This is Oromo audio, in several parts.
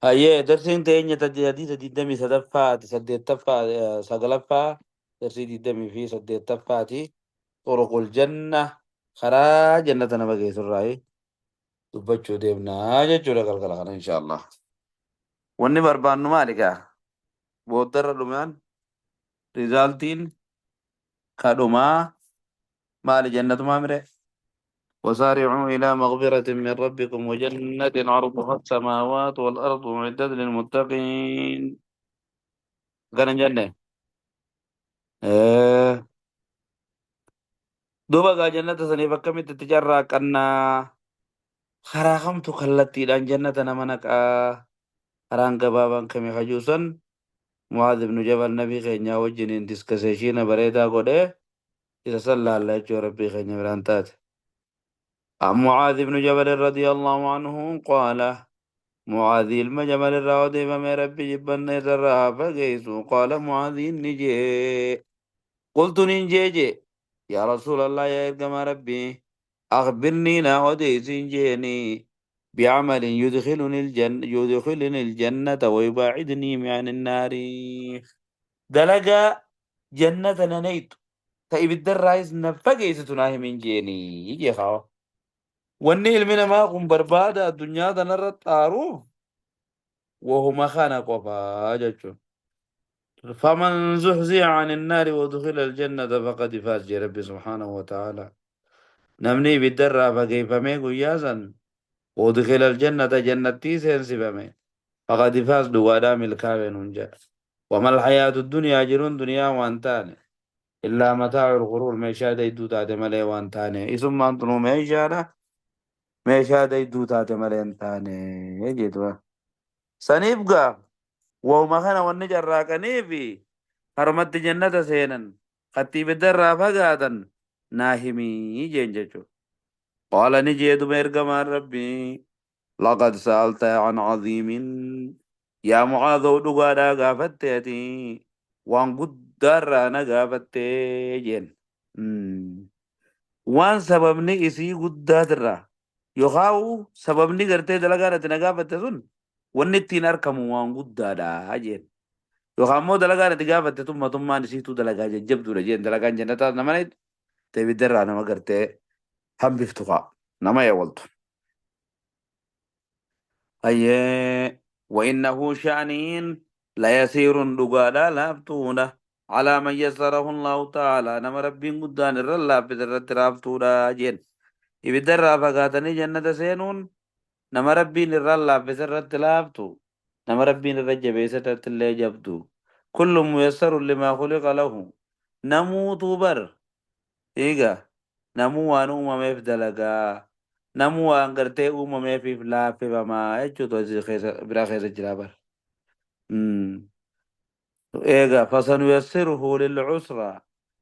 Hayyee, darsiin teenya hadiisa 23ffaati, 8ffaa, 9ffaa, darsii 28ffaati. Turuqul janna, karaa jannata nama geessurraayi dubbachuu deemnaa jechuudha galgala kana insha Allah. Wanni barbaannu maali gaa? Booddarra dhumaan rizaaltiin kadhumaa maali? Jannatumaa mire? وسارعوا إلى مغفرة من ربكم وجنة عرضها السماوات والأرض أعدت للمتقين. كان جنة إيه دوبا قا جنة سني بكمت تجرى كنا خراخمت خلتي لأن جنة نمنك خران قبابا كمي خجوسا. معاذ بن جبل نبي خينيا وجنين ديسكسيشين بريدا قده إذا صلى الله عليه ربي خينيا برانتات. معاذ بن جبل رضي الله عنه قال معاذ ilma Jabal irraa odeeffame, Rabbi jibbanna isarraa haa fageessu. قال معاذ ni jee, قلت nin jee, يا رسول الله, يا ergamaa Rabbii, أخبرني na odeessin jeeni, بعمل يدخلني الجنة يدخلني الجنة ويباعدني عن النار. Dalagaa jannata na naqxu ta ibiddarraayis na fageessitu naa himin jeeni jee. Kaa wanni ilmi namaa kun barbaada addunyaa tanarra xaaruuf wahuma kana qofaa jechuun. فمن زحزح عن النار وأدخل الجنة فقد فاز jee Rabbi سبحانه وتعالى. Namni ibiddarraa fageeffamee guyyaa san وأدخل الجنة jannattii seensifame فقد فاز dhugaadhaa milkaa'e nuun jedha. وما الحياة الدنيا jiruun duniyaa waan taane إلا متاع الغرور meeshaa deeyduu taate malee waan taane. Isummaan tunuu meeshaadha, meeshaa deeyduu taate malee hin taane jechuudha. Saniif gaa wahuma kana wanni carraaqaniifi harumatti jannata seenan katti ibiddarraa fagaatan naa himii jeen jechuudha. قال ni jee duba ergamaan Rabbii, لقد سألت عن عظيم. Yaa Mucaadoo, dhugaadhaa gaafatte, ati waan guddaarraa na gaafatte jeen. Waan sababni isii guddaatirraa yookaan sababni gartee dalagaan ati na gaafatte sun wanni ittiin argamu waan guddaadha jeen. Yookaan immoo dalagaan ati gaafatte tun matummaan isiituu dalagaa jajjabduudha jeen. Dalagaan jannataa nama ibiddarraa nama gartee hambiftu kaa nama eewwaltu. Hayyee, وإنه شأنين ليسير dhugaadhaa laaftuudha على من يسره الله تعالى nama Rabbiin guddaan irra laaffise irratti laaftuudha jeen. Ibiddarraa fagaatanii jannata seenuun nama Rabbiin irra laaffise irratti laaftu, nama Rabbiin irra jabeesse irratti illee jabdu. كل ميسر لما خلق له. Namuutuu bar eega namuu waan uumameef dalagaa, namuu waan gartee uumameefiif laaffifamaa jechuutu asii keessa biraa keessa jira bar. Eega فسنيسره للعسرى.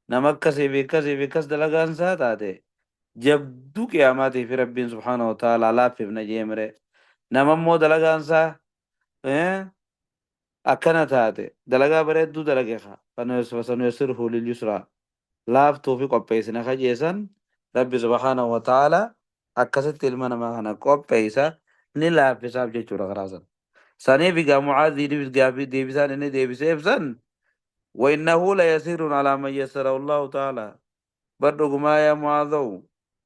Nama akkasii fi akkasii fi akkas dalagaan isaa taate jabduu qiyaamaatii fi Rabbiin سبحانه وتعالى laaffifna jeemire. Nama immoo dalagaan isaa akkana taate, dalagaa bareedduu dalage haa فسنيسره لليسرى laaftuu fi qopheessina kajeessan. Rabbi سبحانه وتعالى akkasitti ilma namaa kana qopheessa, ni laaffisaaf jechuudha karaa sana. Saniif egaa Mucaazii gaaffii deebisaan inni deebiseef san, وإنه ليسير على من يسره الله تعالى. Bar dhugumaa yaa Mucaazoo,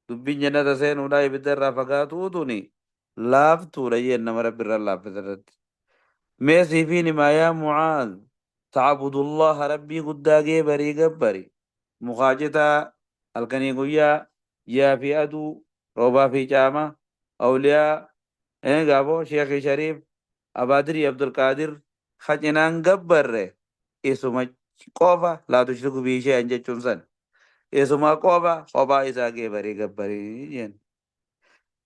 dubbiin jannata seenuudha ibidda irraa fagaatuu tuni laaftuudha jeen nama Rabbi irraa laaffise irratti. Mee siifiin himaa yaa Mucaaz, تعبد الله Rabbii guddaa geebarii gabbari, mukaacitaa halkanii guyyaa, ji'aa fi aduu, roobaa fi caama, awliyaa gaafoo Sheekhi Shariif Abaadirii Abdulqaadir hacinaan gabbarre, isuma qofa لا تشركوا به شيئا jechuun san isuma qofa kophaa isaa geebarii gabbarii jeen.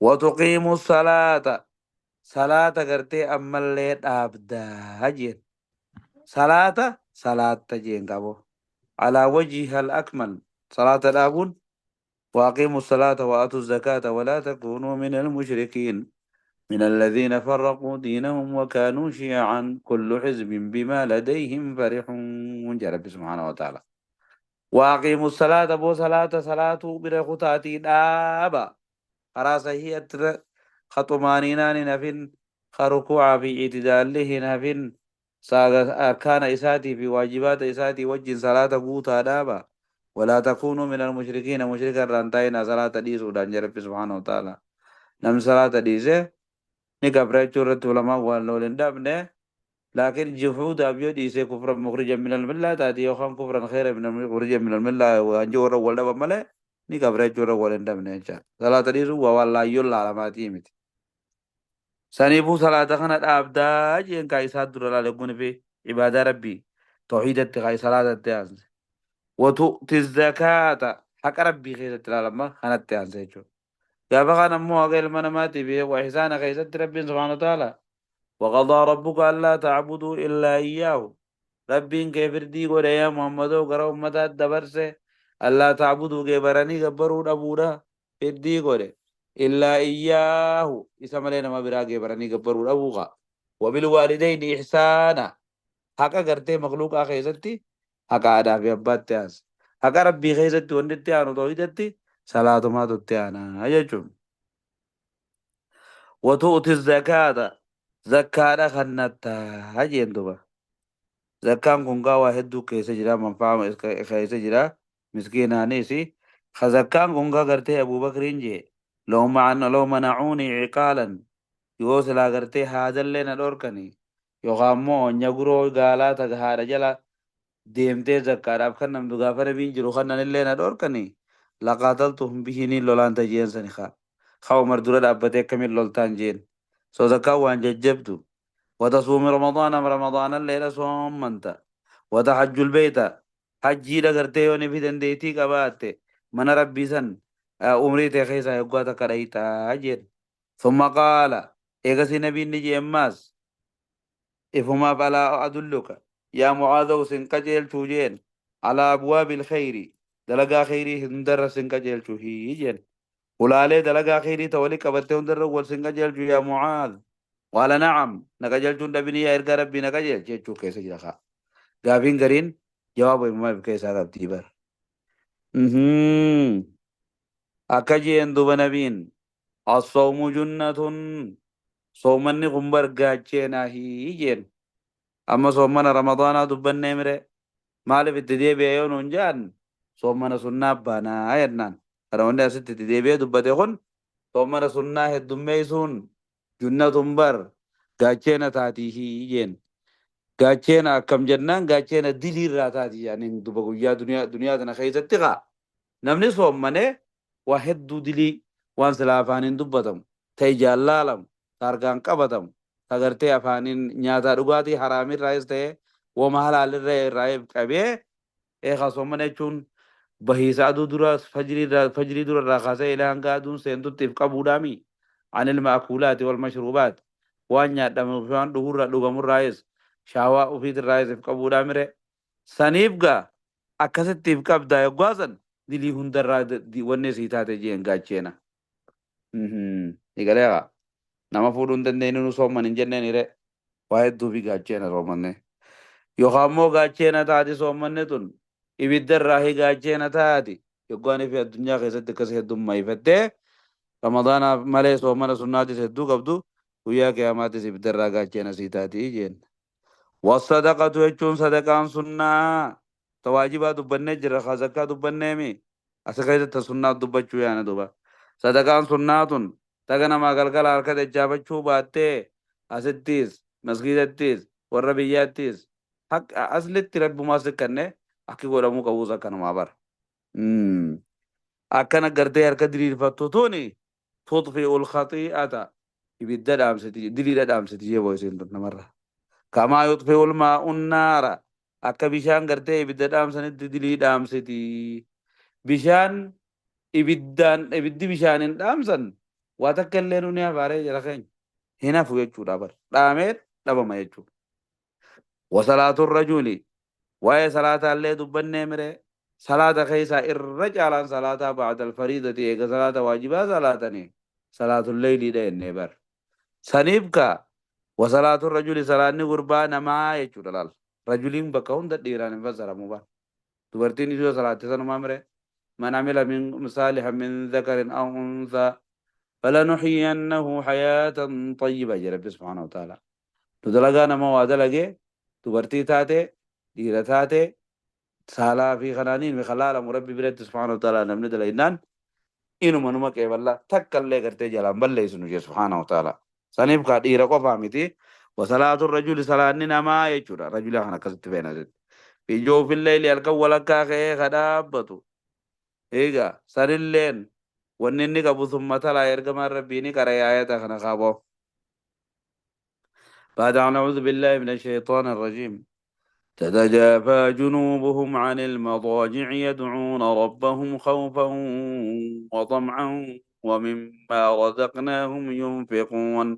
وتقيم الصلاة salaata gartee ammallee dhaabdaa jeen, salaata salaatta jeen qabo على وجهها الأكمل. Salaata dhaabuun وأقيموا الصلاة وآتوا الزكاة ولا تكونوا من المشركين من الذين فرقوا دينهم وكانوا شيعا كل حزب بما لديهم فرحون jaa Rabbi سبحانه وتعالى. وأقيموا الصلاة boo salaata salaatuu bira kutaatii dhaaba karaa sahiihatti. Ka xumaaniinaan hin hafin, ka rukuucaa fi i'tidaalli hin hafin, arkaana isaatii fi waajibaata isaatii wajjin salaata guutaa dhaaba. Walaa takuunuu minal mushrikiina, mushrika irraa hin taa'inaa salaata dhiisuudhaan jedhe Rabbi subhaanahu wa ta'ala. Namni salaata dhiise ni kafra jechuu irratti ulamaan waan wal hin dhabne. Laakiin juhuudaaf yoo dhiise kufran mukhrijan minal millaa taati yookaan kufran khayra minal mukhrijan minal millaa waan jiru irra wal dhaban malee ni kafra jechuu irra wal hin dhabne jecha. Salaata dhiisuun waa waan laayyoon laalamaatii miti. Saniifuu salaata kana dhaabdaa jeen kaa isaa dura laale kun fi ibaadaa Rabbii tawhiidatti kaa salaatatti aanse. Watu'ti zakaata, haqa Rabbii keessatti laalama kanatti aanse jechuudha. Gaafa kana immoo haqa ilma namaatii fi wa ihsaana keessatti Rabbiin subhaanahu wa ta'ala waqadaa rabbuka allaa ta'buduu illaa iyyaahu, Rabbiin kee firdii godhe yaa Muhammadoo gara ummataatti dabarse, allaa ta'buduu geebaranii gabbaruu dhabuudha firdii godhe, illaa iyyaahu isa malee nama biraa geebaranii gabbaruu dhabuu kaa, wabil waalidayni ihsaana, haqa gartee makluuqaa keessatti haqa haadhaa fi abbaatti aansa. Haqa Rabbii keessatti wanni itti aanu tawhiidatti salaatumaatu itti aanaa jechuun. Watu'ti zakaata, zakkaadha kannattaa jeen duba. Zakkaan kun gaa waa hedduu keessa jira, manfaa keessa jira, miskiinaanis. Ka zakkaan kun gaa gartee Abuubakriin jee law manacuunii ciqaalan, yoo silaa gartee haadallee na dhorkani yookaan immoo nyaguroo gaalaa taga haadha jala deemtee zakkaadhaaf kannamtu gaafa nabiin jiru kannanillee na dhorkani, laqaataltuhum bihi, niin lolaan ta jeen sani kaa kaa Umar dura dhaabbatee akkamiin loltaan jeen. So zakkaan waan jajjabdu. Watasuumi ramadaana, ramadaanalleedha soommanta. Watahajjul beeyta, hajjiidha gartee yoo ni fi dandeettii qabaatte mana Rabbii san umrii tee keessaa yoggaa takka dhayxaa jeen. Summa qaala, eegasii nabiin ni jee ammaas ifumaaf, alaa adulluka yaa Mucaadhow sin qajeelchuu jeen, alaa abwaabil kheyri, dalagaa kheyrii hundarra sin qajeelchu hii jeen, hulaalee dalagaa kheyrii ta wali qabatte hundarra wal sin qajeelchu yaa Mucaad? Qaala na'am, na qajeelchuun dhabinii yaa ergaa Rabbii, na qajeelchi jechuu keessa jira kaa. Gaafiin gariin jawaaba ifumaaf keessaa qabdii bar. Akka jeen duba nabiin, as-sawmu junnatun, soomanni kun bar gaacheenaahi jeen. Amma soomana ramadaanaa dubbannee mire, maaliif itti deebi'e yoo nuun jedhan, soomana sunnaa baanaa jennaan. Kana wanni asitti itti deebi'ee dubbate kun soomana sunnaa heddummeessuun junnatun bar gaacheena taatiihi jeen. Gaacheena akkam jennaan, gaacheena diliirraa taati jedhaniin duba. Guyyaa duniyaa tana keessatti kaa namni soommanee waa hedduu dilii waan silaa afaaniin dubbatamu, ta ijaan laalamu, ta harkaan qabatamu, ta gartee afaaniin nyaataa dhugaatii haraamirraayis ta'ee wama halaalirra irraa qabee eekaa. Soomana jechuun bahiisa aduu dura, fajrii dura irraa kaasee ilaa hanga aduun seentutti if qabuudhaami anil ma'kuulaati wal mashruubaat, waan nyaadhamu fi waan dhugurra dhugamurraayis shaawaa ufiitirraayis if qabuudhaamire. Saniif gaa akkasitti if qabdaa yoggaa san dilii hundarraa wanni sii taate jeen gaacheena. Egalee nama fuudhuu hin dandeenye nu soomman hin jenneen hire waa hedduu fi gaacheena soommanne. Yookaan immoo gaacheena taati soommanne tun, ibiddarraa hi gaacheena taati. Yoggaan fi addunyaa keessatti akkas heddummaa ramadaanaaf malee soomana sunnaatis hedduu qabdu, guyyaa qiyaamaatis ibiddarraa gaacheena sii taati jeen. Wasadaqatu jechuun sadaqaan sunnaa ta waajibaa dubbannee jira, ka zakkaa dubbanneemi, asi keessatti sunnaa dubbachuu yaana duba. Sadaqaan sunnaa tun taga namaa galgala harka dachaafachuu baattee asittis masgiidattis warra biyyaattis aslitti rabbumaa siqqanne akki godhamuu qabuus akkanumaa bara. Akkana gartee harka diriirfattu tuni tutfi'ul khaxii'ata, ibidda dhaamsiti, diliidha dhaamsiti jee boyisiin tun namarra. Kamaa yutfi'ul maa'un naara, akka bishaan gartee ibidda dhaamsanitti dilii dhaamsiti. Bishaan ibiddaan, ibiddi bishaaniin dhaamsan waa takka illee nuni hafaaree jira keenya. Hin hafu jechuudha bar. Dhaamee dhabama jechuudha. Wasalaatu rajuli, waa'ee salaataallee dubbannee mire, salaata keessaa irra caalaan salaataa ba'da alfariidati, eega salaata waajibaa salaatanii, salaatul leeyliidha jennee bar. Saniif kaa wasalaatu rajuli, salaanni gurbaa namaa jechuudha laal. Rajuliin bakka hunda dhiiraan hin fassaramu bar. Dubartiin isoo salaatte sanumaa mire. Man amila min saalihan min dhakarin aw unthaa. Falanuhyiyannahu hayaatan xayyiba jedhe Rabbi subhaanahu wa ta'ala. Nu dalagaa nama waa dalage, dubartii taate, dhiira taate, saalaa fi kanaaniin kan laalamu Rabbi biratti subhaanahu wa ta'ala namni dalaginaan inuma numa qeeballa takka illee gartee jalaan balleessinu jee subhaanahu wa ta'ala. Saniif kaa dhiira qofaa miti. Wasalaatu rajuli salaanni namaa jechuudha. Rajula kana akkasitti feena asitti. Fi joofin leeyli halkan walakkaa ka'ee ka dhaabbatu. Egaa sanilleen wanni inni qabu summa talaa ergamaan Rabbii ni qara'e aayata kana kaaboo. بعد أن أعوذ بالله من الشيطان الرجيم تتجافى جنوبهم عن المضاجع يدعون ربهم خوفا وطمعا ومما رزقناهم ينفقون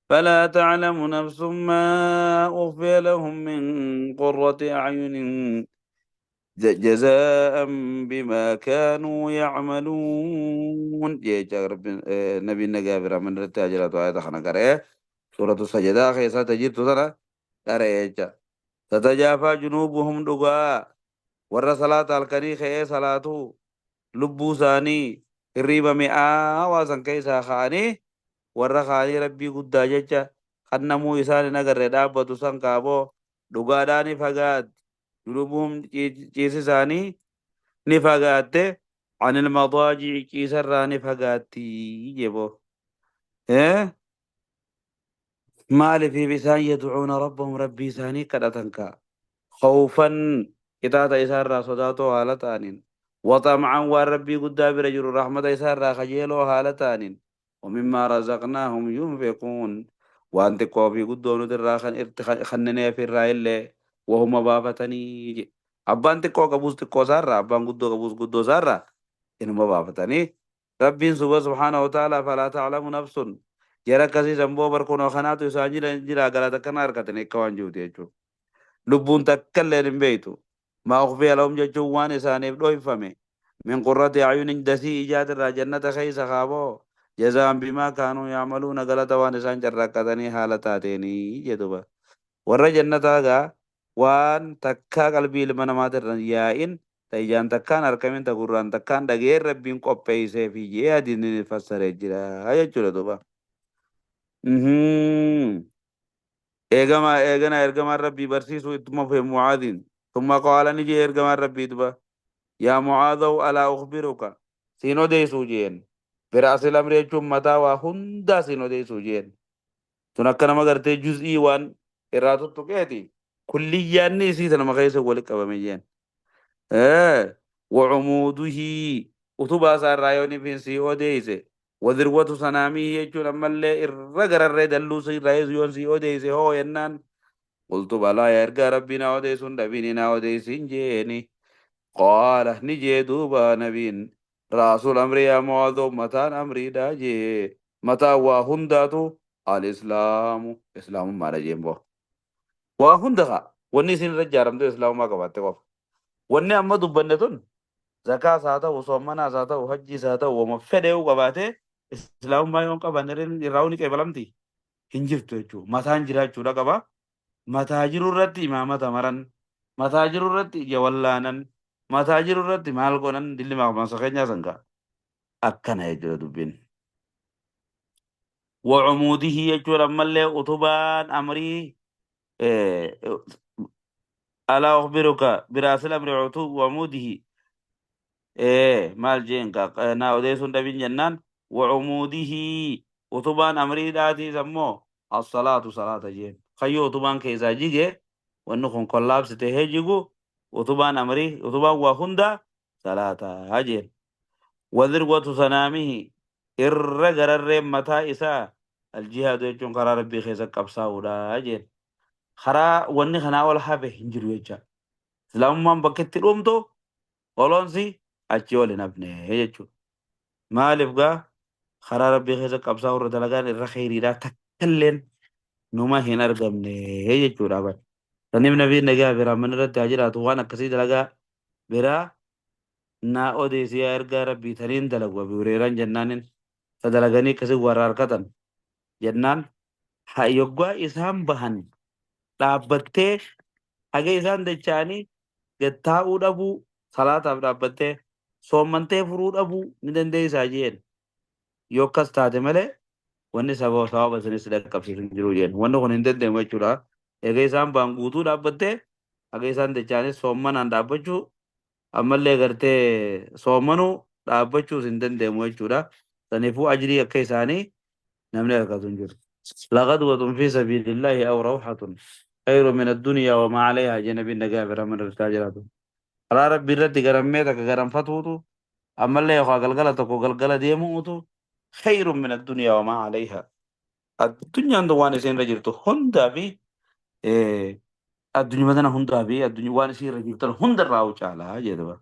فلا تعلم نفس ما أخفي لهم من قرة أعين جزاء بما كانوا يعملون. جاء رب نبي النجابر من رتاجرات آيات خنا قرأ سورة السجدة خيسا تجد ترى قرأ تتجافى جنوبهم دغا ور صلاة الكني خي صلاة لبو ثاني الريبة مئة وازن كيسا خاني ور خاني ربي قد جچا خنمو إسان نغر دابتو سن كابو دغا داني فغاد جنوبهم چيس ثاني نفغات عن المضاجع چيسر راني فغاتي جبو اه maaliif isaan yadcuuna rabbahum rabbii isaanii kadhatan kaa khawfan qixaaxa isaa irraa sodaatoo haala ta'aniin waxamcan waan rabbii guddaa bira jiru rahmata isaa irraa kajeeloo haala ta'aniin ومما رزقناهم ينفقون waan xiqqoo fi guddoo nuti irraa kan irti kannineef irraa illee wahuma baafatanii abbaan xiqqoo qabuus xiqqoo isaarraa abbaan guddoo qabuus guddoo isaarraa inuma baafatanii rabbiin suba subhaanahu wa ta'ala falaa ta'lamu nafsun jara akkasii sanboo barkunoo kanaatu isaan jira jira galata akkana argatan akka waan jiruuti jechuudha. Lubbuun takka illee hin beektu. Maa ukhfiya lahum jechuun waan isaaniif dhoyfame. Min qurrati ayunin dasii ijaatirraa jannata keessa kaaboo. Jazaan bimaa kaanuu yaamaluuna galata waan isaan carraaqqatanii haala taateenii jedhuba. Warra jannataa gaa waan takkaa qalbii ilma namaatirra yaa'in ta ijaan takkaan argamin ta gurraan takkaan dhageen rabbiin qopheessee fi jee adiin fassaree jira jechuudha duuba. Eegama eegana ergamaan rabbii barsiisuu ittuma fufe Mucaadhiin. Thumma qaala ni jee ergamaan rabbii duba. Yaa Mucaadhaw alaa ukhbiruka siin odeessuu jeen. Biraasil amri jechuun mataa waa hundaa siin odeessuu jeen. Tun akka nama gartee juz'ii waan irraa tuttuqeeti. Kulliyyaanni isii tanuma keessa walitti qabame jeen. Wacumuuduhii utubaa isaa irraa yoo nifin sii odeeyse wadirwatu sanaamii jechuun ammallee irra gararree dalluu sii irraa yoon sii odeeyse hoo jennaan qultu balaa yaa ergaa rabbii naa odeessuun dhabini naa odeeysin jeeni qaala ni jee duuba nabiin raasul amri yaa mu'aadho mataan amriidha jee mataan waa hundaatu al-islaamu islaamummaadha jeen boo waa hunda kaa wanni isin irra ijaaramtu islaamummaa qabaatte qofa wanni amma dubbanne tun zakaas haa ta'u soommanaas haa ta'u hajjiis haa ta'u wama fedhee'uu qabaatee islaamummaa yoo hin qabaanne irraa ni qeebalamti hin jirtu jechuudha. Mataan jiraachuudha qaba. Mataa jiru irratti imaamata maran, mataa jiru irratti ija wallaanan, mataa jiru irratti maal godhan dilli maqmaasa keenyaa san ka'a. Akkana jechuudha dubbiin. Wacumuudihii jechuudha ammallee utubaan amrii alaa ukhbiruka biraasil amri wamuudihi maal jeen ka naa odeessuun dhabin jennaan wacumuudihi utubaan amriidhaatiis ammoo assalaatu salaata jeen kayyoo utubaan keessaa jige wanni kun kollaapsi tahee jigu utubaan amrii utubaan waa hunda salaataa jeen wadirwatu sanaamihi irra gararreen mataa isaa aljihaadu jechuun karaa rabbii keessa qabsaa'uudha jeen karaa wanni kanaa ol hafe hin jiru jecha islaamummaan bakka itti dhumtu oloonsi achi ol hin hafne jechuudha. Maaliif gaa karaa rabbii keessa qabsaa'u irra dalagaan irra kheyriidhaa takkalleen numa hin argamne jechuudha bara. Saniif nabiin nagaa fi rahmanni irratti haa jiraatu waan akkasii dalagaa biraa naa odeessi yaa ergaa rabbii taniin dalagu Abi Hureeraan jennaanin ta dalaganii akkasii warra harkatan jennaan haa yoggaa isaan bahan dhaabbattee haga isaan dacha'anii gad taa'uu dhabuu salaataaf dhaabbattee soommantee furuu dhabuu ni dandeessaa jeen. Yoo akkas taate malee wanni sababa sababa isinis dhaqqabsiisu hin jiru jeen. Wanni kun hin danda'amu jechuudha. Egaa isaan ba'an guutuu dhaabbattee haga isaan dachaanis soommanaan dhaabbachuu ammallee gartee soommanuu dhaabbachuus hin danda'amu jechuudha. Saniifuu ajrii akka isaanii namni argatu hin jiru. Laghadwatun fi sabiilillaahi aw rawhatun khayru min addunyaa wa maa alayhaa jee nabiin nagaa fi rahman irraa jiraatu. Karaa rabbii irratti garammee takka garamfatuutu ammallee yookaan galgala tokko galgala deemuutu khayrun min addunyaa wa maa alayhaa. Addunyaan tun waan isiin irra jirtu hundaa fi addunyuma tana hundaa fi addunyaa waan isiin irra jirtan hunda irraa caalaa jedhu.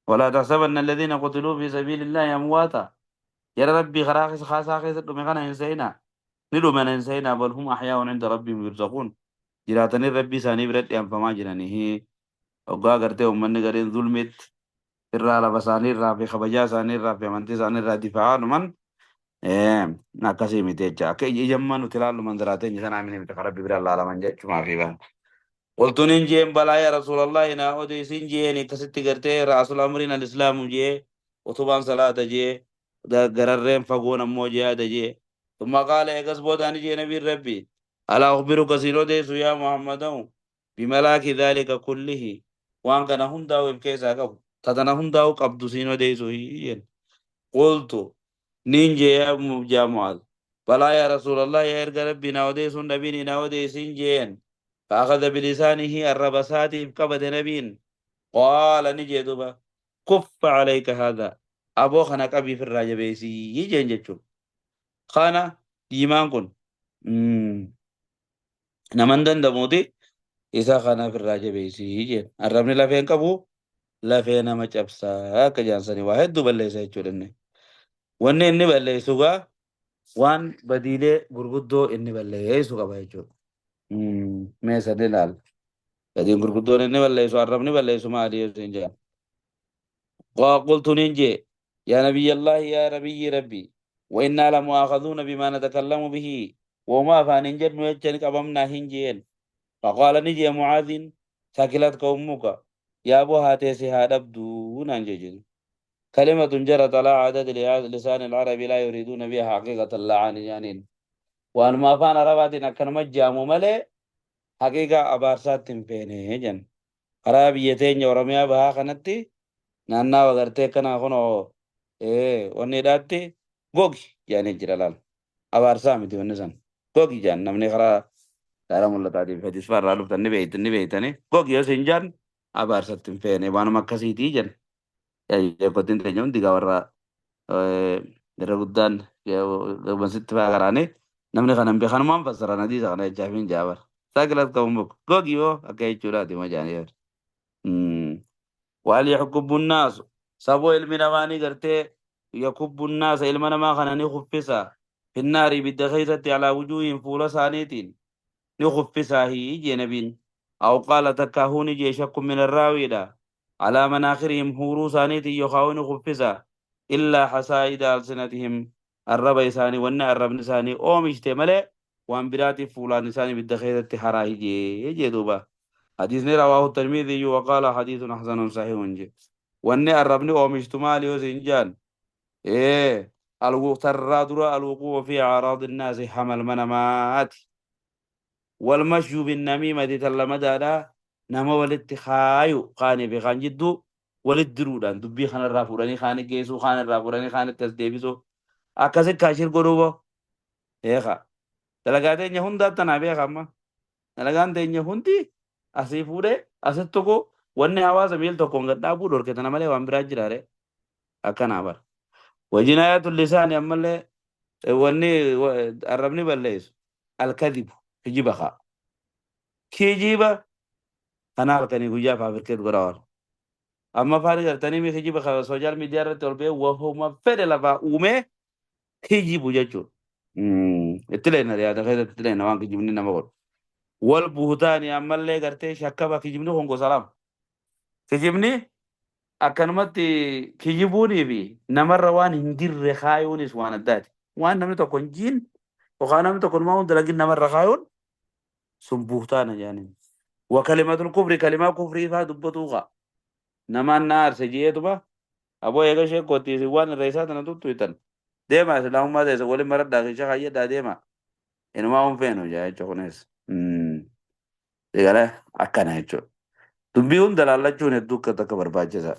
ولا تحسبن الذين قتلوا في سبيل الله أمواتا يا ربي خراخس خاسا خيس dhume kana hin seeyna ni dhuman hin seeyna بل هم أحياء عند ربهم يرزقون jiraatanii rabbii isaanii biratti dhiyaanfamaa jiranii hoggaa gartee uummanni gariin zulmitti irraa lafa isaanii irraa fi kabajaa isaanii irraa fi amantii isaanii irraa difa'aa dhuman akkasii miti jecha akka ijamma nuti ilaallu manzaraa teenya sanaa miti kan rabbi bira ilaalaman jechumaa fi baan. قلت ننجين بلا يا رسول الله نا أودي جين كست قرتي رأس الأمرين الإسلام جي وطبعا صلاة جي قررين فقون أمو جهاد جي ثم قال إيقس بوداني جي نبي ربي ألا أخبرك سيرو ديسو يا محمد بملاك ذلك كله وأن كان هنداو بكيسا قبو تتنا هنداو قبض سينو ديسو هي قلت نينجي يا معاذ بلا يا رسول الله يا إرقى ربي ناوديسو نبيني ناوديسين جين فأخذ بلسانه الربسات قبض نبين قال نجي دوبا كف عليك هذا أبو خنك أبي في الراجة بيسي يجين جتشو خانا ديمان كن نمندن دمودي إذا خانا في الراجة بيسي يجين الربني لفين كبو لفين ما جبسا كجانسني واحد دوبا ليس يجورني واني إني بليسوغا وان بديلة غرغدو إني بليسوغا بايجو mee sadi ilaal. Gadiin gurguddoon inni balleessu arrabni balleessu maali yoo isin jedhan. قلت ننجي يا نبي الله يا نبي ربي وإنا لمؤاخذون بما نتكلم به وما فاننجر نوجن قبمنا هنجين فقال نجي معاذ ثكلتك أمك يا أبو هاتيسي هادبدو ننجي كلمة جرت على عدد لسان العرب لا يريدون بها حقيقة اللعان جانين وأن ما فان رباتنا كان مجامو ملي حقيقة أبارسات تنفيني جن karaa biyya teenya Oromiyaa bahaa kanatti naannawa gartee kana kunoo wanni hidhaatti gogi jedhanii jira laal. Abaarsaa miti wanni san. Gogi jedhan namni karaa karaa mul'ataatiif fedhis farraa dhuftan ni beeytan ni beeytani. Gogi yoo isin jedhan abaarsatti hin feene waanuma akkasiitii jedhan. Eeggotiin teenya hundi gaa warra irra guddaan gabansitti fa'aa karaanii namni kana hin beekanumaan fassaran hadiisa kana jechaaf hin jaabar. Saakilaas qabu muku gogi yoo akka jechuudhaati ma jedhanii yeroo. وهل يحكم الناس سبو ilmi namaa ni gartee يكب الناس ilma namaa kana ni kuffisa في النار ibidda keessatti على وجوههم fuula isaaniitiin ni kuffisaa jee nabiin أو قال takkaahuu ni jee شك من الراوي dha على مناخرهم huuruu isaaniitiin yookaan ni kuffisa إلا حصائد ألسنتهم arraba isaanii wanni arrabni isaanii oomishte malee waan biraatiif fuulaan isaanii ibidda keessatti haraa jee jee duuba. حديث رواه الترمذي وقال حديث حسن صحيح جي wanni arrabni oomishtu maali yoo isin jaan tarraa dura الوقوع في أعراض الناس حمل منامات والمشي بالنميمة تلمدادا nama walitti kaayu kaanii fi kaan jidduu walitti diruudhaan dubbii kanarraa fuudhanii kaanii geessuu kaanirraa fuudhanii kaanitti as deebisuu akkasi kaashir godhuu boo beeka dalagaa teenya hundaa tanaa beeka amma dalagaan teenya hundi asii fuudhee asitti tokko wanni hawaasa miil tokkoon gad dhaabuu dhorke tana malee waan biraa jiraare akkanaa bara. وجناية اللسان ammallee wanni arrabni balleessu الكذب kijiba kaa kijiba kana halkanii guyyaa faabirkeet godha oolu. Amma faani gartanii mi kijiba kaa social media irratti ol ba'ee wahuma fedhe lafaa uumee kijibu jechuudha. Itti leena yaada keessatti itti leena waan kijibni nama godhu. والبهتان ammallee gartee shakkaba kijibni kun gosa lama. Kijibni akkanumatti kijibuunii fi namarra waan hin jirre kaayuunis waan addaati. Waan namni tokko hin jiin yookaan namni tokko numaa dalagin namarra kaayuun sun buhtaana jedhaniin. وكلمة الكفر kalimaa kufrii faa dubbatuu kaa. Namaan na aarse jeetuma Aboo eega sheekkootti isin waan irra isaa tana tuttuitan. Deemaa islaamummaa teessa waliin maradhaa keessa kaayyadhaa deemaa. Inumaa hin feenu jaa jechuudha kunis. Eegale akkana jechuudha. Dubbii hunda laallachuun hedduu akka takka barbaachisa.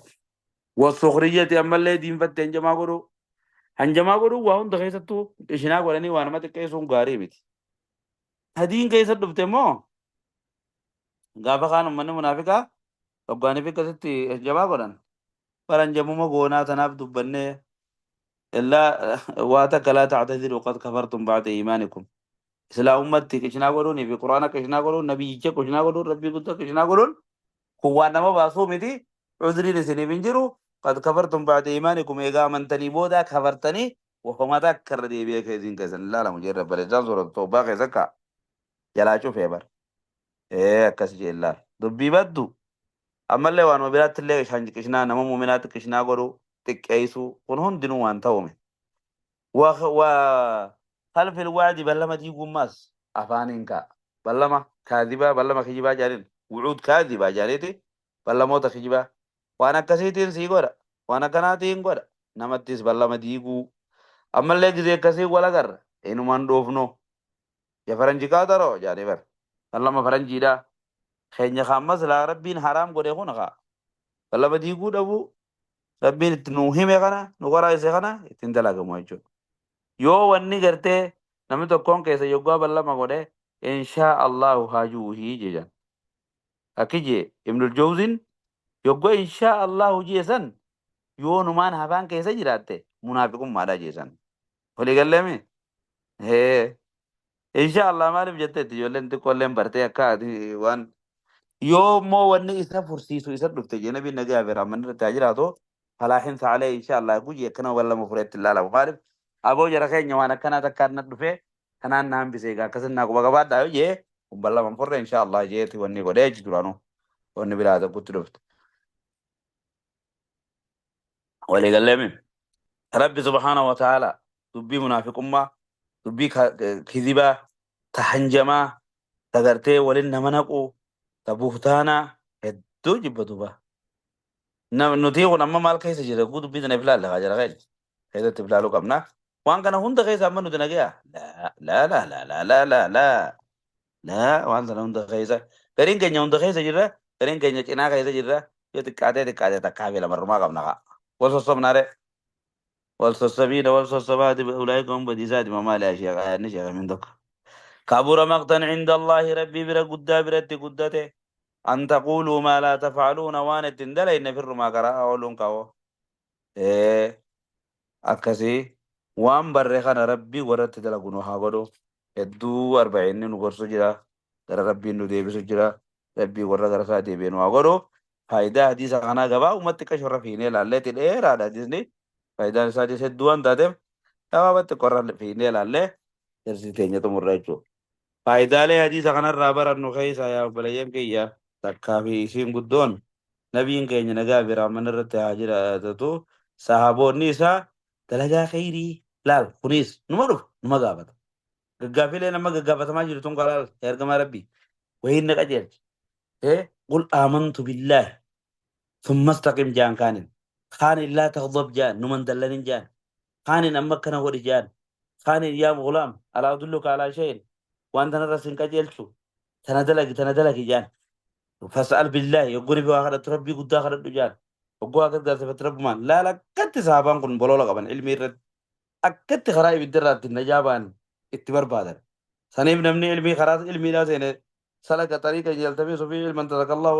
Wasukriyyati ammallee diinfatte hanjamaa godhuu. Hanjamaa godhuu waa hunda keessattuu ishinaa godhanii waa nama xiqqeessuun gaarii miti. Hadiin keessa dhufte immoo gaafa kaan uummanni munaafiqaa hoggaanii fi akkasitti hanjamaa godhan. Bara hanjamuma goonaa tanaaf dubbannee illaa waa takka laa ta'tadiru qad kafartum ba'da iimaanikum. Islaamummatti qishinaa godhuunii fi Qur'aana qishinaa godhuun nabiyyicha qishinaa godhuun rabbii guddaa qishinaa godhuun kun waan nama baasuu miti. Cudriin isiniif hin jiru. Qad kafartum ba'da iimaanikum eegaa amantanii boodaa kafartanii wahuma takka irra deebi'ee keessiin keessan hin laalamu jedhe barreessaan suuratu Tawbaa keessa kaa jalaa cufee bar. Ee akkas jee laal. Dubbii baddu ammallee waanuma biraatti illee qishinaa nama muuminaatti qishinaa godhuu xiqqeessuu kun hundinuu waan ta'ume. Wa wa khalfil wa'di ballama diigummaas afaaniin ka'a. Ballama kaadibaa ballama kijibaa jedhaniin wucuud kaadibaa jedhaniiti ballamoota kijibaa waan akkasiitiin sii godha waan akkanaatiin godha namattis ballama diiguu ammallee gizee akkasii wal agarra inumaan dhoofnoo ya faranji qaaxaroo jedhanii bar ballama faranjiidhaa keenya ka ammas laa rabbiin haraam godhe kun kaa ballama diiguu dhabuu Rabbiin itti nu hime kana nu qoraayse kana ittiin dalagamu jechuudha. Yoo wanni gartee namni tokkoon keessa yoggaa ballama godhe inshaa Allahu haa juuhii jedhan. Akki jee Ibnul Jawziin yoggaa inshaa Allahu jee san yoo numaan hafaan keessa jiraatte munaafiqummaadha jee san. Walii galleemi? Hee. Inshaa Allah maaliif jetteetti ijoolleen xiqqoolleen bartee akka ati waan yoo immoo wanni isa fursiisu isa dhufte jee nabiin nagaa fi rahmanni irratti haa jiraatu falaa hinsa alee inshaa Allah guyyi akkana waan lama fureetti ilaalamu maaliif aboo jara keenya waan akkanaa takkaan na dhufe kanaan na hambise egaa akkasin naa quba qabaadhaa yoo jee kun ballama hin furre inshaa Allah jeeti wanni godhee jechi duraanuu wanni biraa tokkotti dhufte. Walii galleemi. Rabbi subhaanahu wa ta'ala dubbii munaafiqummaa, dubbii kijibaa, ta hanjamaa, ta gartee walin nama naquu, ta buhtaanaa hedduu jibba duuba. Nuti kun amma maal keessa jira? Guu dubbii tana iflaalle haa jara keenya. Keessatti iflaaluu qabna. Waan kana hunda keessa amma nuti nagaya. Laa laa laa laa laa laa laa laa waan sana hunda keessa. Gariin keenya hunda keessa jirra. Gariin keenya cinaa keessa jirra. Yoo xiqqaatee xiqqaatee takkaa fi lamarrumaa qabna kaa. Wal sossobnaare. Wal sossobiidha wal sossobaati ulaa'ika hum badiisaati mamaali yaa sheekh ayaanni sheekh min tokko. Kabura maqtan cinda Allaahi rabbii bira guddaa biratti guddate an taquuluu maa laa tafcaluuna waan itti hin dalayne firrumaa karaa ooluun ka'oo. Ee akkasii waan barre kana rabbii warratti dalagu nu haa godhu. Hedduu arba'iinni nu gorsu jira. Gara rabbiin nu deebisu jira. Rabbii warra gara isaa deebi'e nu haa godhu. Faayidaa hadiisa kanaa gabaabumatti xiqqasho irra fiinee ilaalleeti dheeraadha hadiisni. Faayidaan isaatis hedduu waan taateef gabaabatti qorra fiinee ilaallee darsii teenya xumurra jechuudha. Faayidaalee hadiisa kanarraa barannu keessaa yaa obboleeyyan kiyya takkaa fi isiin guddoon nabiin keenya nagaa fi rahmanni irratti haa jiraatu sahaboonni isaa dalagaa kheyrii laal kunis numa dhufa numa gaafata. Gaggaafilee nama gaggaafatamaa jiru tun kalaal yaa ergamaa rabbii wayiin na qajeelchi. Qul aamantu billaahi thumma istaqim jaan kaanin kaanin laa taghdab jaan numan dallanin jaan kaanin amma akkana godhi jaan kaanin yaa gulaam alaa adulluka alaa shay'in waan tanarra sin qajeelchu tana dalagi tana dalagi jaan fas'al billaahi yogguni fi waa kadhattu rabbii guddaa kadhadhu jaan yogguu waa gargaarsifatte rabbumaan laala akkatti sahaabaan kun boloola qaban ilmii irratti akkatti karaa ibiddarraa ittiin najaa ba'an itti barbaadan. Saniif namni ilmii karaa ilmiidhaa seene salaka xariiqan yaltamisu fi ilman tarakallahu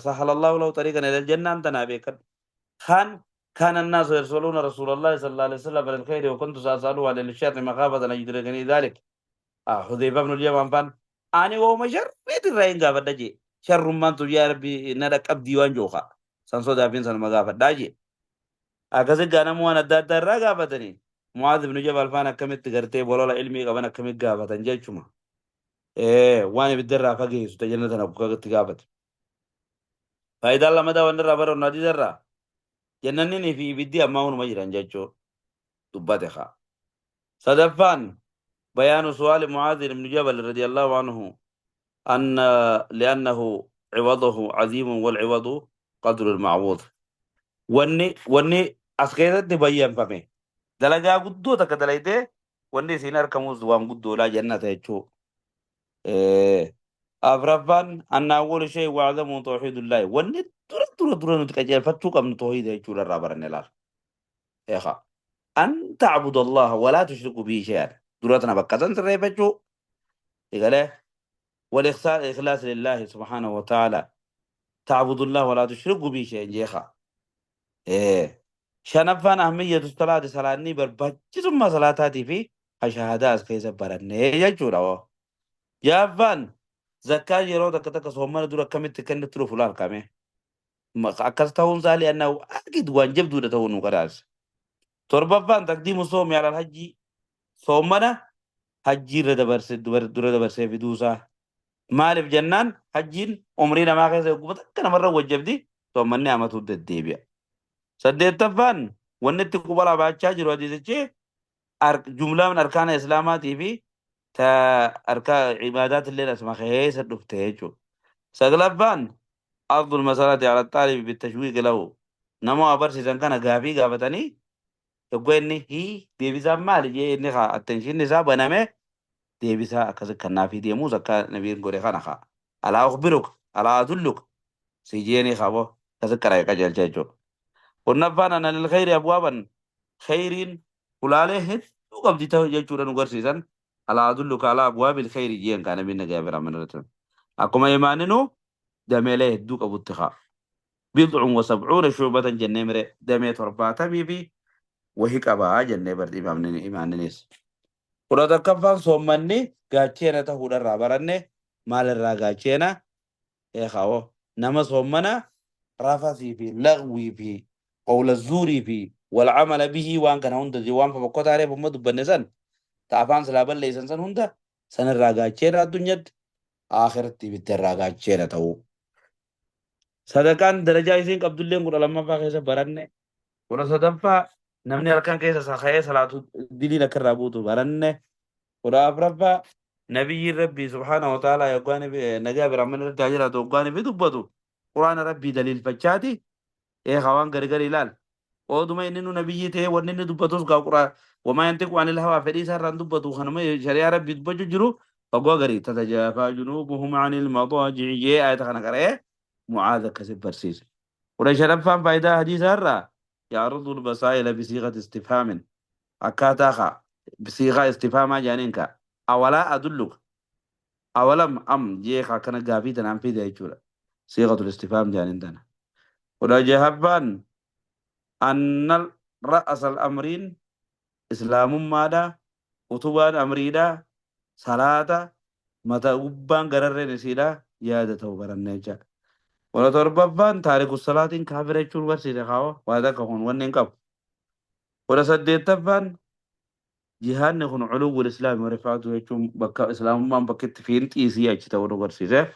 sahalallahu lahu xariiqan ilal jannaan tanaa beekadhu. Kaan كان الناس يرسلون رسول الله صلى الله عليه وسلم على الخير وكنت سأسأله عن الشر مخافة أن يدركني ذلك. حذيفة بن اليمان فان أنا وهو شر الرأي قافة دجي شر ما أنتم يا ربي ندك أبدي وان جوخا سنسو دافين سنما قافة دجي Akkasi gaa namni waan adda addaa irraa gaafatanii Mu'aaz ibn Jabal faan akkamitti gartee bolola ilmii qaban akkamitti gaafatan jechuma. Waan ibidda irraa fageessu ta jannata naqu itti gaafate. Faayidaan lamadaa wanni irraa barannu hadiisa irraa jannanni fi ibiddi ammaa hunuma jiran jechuu dubbate kaa. Sadaffaan bayaanu su'aali Mu'aaz ibn Jabal radiyallahu anhu anna li'annahu ciwaduhu aziimun wal ciwadu qadru al-ma'wud. Wanni wanni As keessatti bayyanfame. Dalagaa guddoo takka dalaydee wanni isiin argamus waan guddoodha jannata jechuu. Afraffaan anna awwalu shay wa'adamu tawhiidullaahi. Wanni dura dura dura nuti qajeelfachuu qabnu tawhiida jechuudha irraa baranne laal. Eegaa. An ta'budu Allaha walaa tushriku bihi shay'an. Dura tana bakka san sirreeffachuu. Egalee wal ikhlaas lillaahi subhaanahu wa ta'ala. Ta'budu Allaha walaa tushriku bihi shay'an jeeqa. Shanaffaan ahmiyyatu salaati, salaanni barbaachisummaa salaataatii fi shahaadaa as keessa barannee jechuudha. Hoo. Jaaffaan zakkaan yeroo takka takka soomana dura akkamitti akka inni itti dhufu laal kame. Akkas ta'uun isaa li'annaa akid waan jabduudha ta'uu nu qadaasa. Torbaffaan taqdiimu soomi alal hajjii, soomana hajjii irra dabarse dura dabarsee fiduusaa. Maaliif jennaan, hajjiin umrii namaa keessa yogguma takka namarra wajjabdi, soommanni amatu deddeebi'a. Saddeettaffaan wanni itti quba labaachaa jiru hadiisichi jumlaan arkaana islaamaatii fi ta arka ibaadaat illee asuma keessa dhufte jechuudha. Saglaffaan ardul masalati ala xaalibi bitashwiiqi lahu, nama waa barsiisan kana gaafii gaafatanii yogguu inni hii deebisaan maali jee inni haa attention isaa baname deebisaa akkas kannaafii deemuus akka nabiin godhe kana haa alaa ukhbiruka alaa adulluka si jeeni qabo akkas qara'e qajeelcha jechuudha. Kurnaffaan anna lil khayri abwaaban, khayriin hulaalee hedduu qabdi ta'u jechuudha nu garsiisan. Alaa adulluka alaa abwaabil khayri jeen kaa nabiin nagaa bira mana irratti. Akkuma imaaninu dameelee hedduu qabutti haa. Bid'un wa sab'uuna shu'batan jennee mire, damee 70 fi wahi qabaa jennee bar imaaninis. 11ffaan soommanni gaacheena ta'uudharraa baranne. Maalirraa gaacheena? Eekaawoo, nama soommana rafasii fi lagwii fi qawla zuurii fi wal amala bihii, waan kana hunda, waan fofokkotaa reef umma dubbanne san ta afaan silaa balleessan san hunda sanirraa gaacheena, addunyatti akhiratti ibidda irraa gaacheena ta'uu. Sadaqaan darajaa isiin qabdulleen 12ffaa keessa baranne. 13ffaa namni halkan keessa ka'ee salaatu diliin akka irraa buutu baranne. 14ffaa nabiyyiin rabbii subhaanahu wa ta'aalaa yoggaan nagaa biraaman irratti haa jiraatu yoggaan fi dubbatu quraana rabbii daliilfachaati eegaa waan gargar ilaal. Ooduma inni nu nabiyyii ta'ee wanni inni dubbatus gaa quraa wamaa yantiqu anil hawaa, fedhii isaa irraan dubbatu, kanuma shari'aa rabbii dubbachuu jiru. Fagoo garii tatajaafaa junuubuhum anil madaaji'i jee ayata kana qara'ee Mucaaz akkasi barsiise. 15ffaan faayidaa hadiisaa irraa ya'rudu al-masaa'ila bisiiqati istifhaamin, akkaataa kaa siiqaa istifhaamaa jedhaniin kaa awalaa adulluka awalam am jee kaa akkana gaafii tanaan fide jechuudha. Siiqatul istifhaam jedhaniin tana. 16ffaan anna ra'as al-amriin islaamummaadha, utubaan amriidha salaata, mata gubbaan gararreen isiidha yaada ta'u baranne jechaadha. 17ffaan taariku salaatiin kaafira jechuun barsiise kaawa waa takka kun wanni hin qabu. 18ffaan jihaadni kun culuwwul islaami wa rifaatu jechuun bakka islaamummaan bakka itti fiinxiisii achi ta'uu nu barsiise.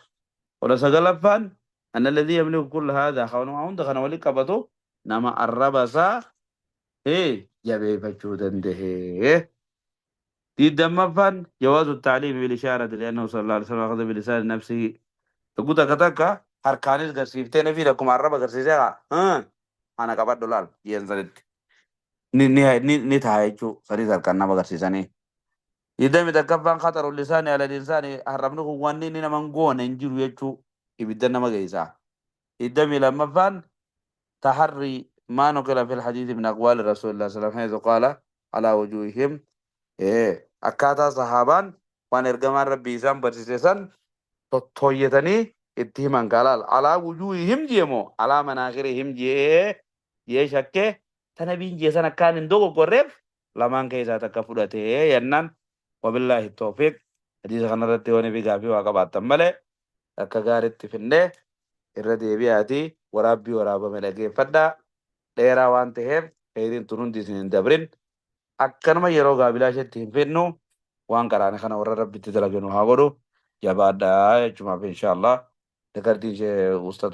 19ffaan anna alladhii yamliku kulla haadhaa, kanuma hunda kana wali qabatu nama arraba isaa jabeeffachuu danda'e. 20ffaan jawaazu tacliimi bilishaarati li'annahu sallallahu alaihi wasallam akhadha bilisaani nafsihi. Yogguu takka takka harkaanis garsiiftee nabiin akkuma arraba garsiisee haa ana qabadhu laal jeen sanitti ni ni ni ni ta'a jechuu sanis harkaan nama agarsiisanii. 21ffaan khaxaru lisaani ala insaani, arrabni kun wanni inni nama hin goone hin jiru jechuu, ibidda nama geessaa. 22ffaan taharrii maa nuqila fil hadiisi min aqwaali rasuulillah sallallahu alaihi wasallam haythu qaala alaa wujuuhihim, akkaataa sahaabaan waan ergamaan rabbii isaan barsiise san tottooyyatanii itti himan kaalaal alaa wujuuhihim jee moo alaa manaakirihim jee jee shakkee, ta nabiin jee san akkaan hin dogoggorreef lamaan keessaa takka fudhatee jennaan. Wabillaahi tawfiiq. Hadiisa kanarratti yoo fi gaafii waa qabaattan malee akka gaaritti finnee irra deebi'aatii waraabbii waraabame dhageeffadhaa. Dheeraa waan ta'eef kheyriin tun hundi isin hin dabrin, akkanuma yeroo gaabilaashetti hin fidnu. Waan qaraane kana warra rabbitti dalagenu haa godhu. Jabaadhaa jechumaaf. Insha Allah recordiin ishee ustatu.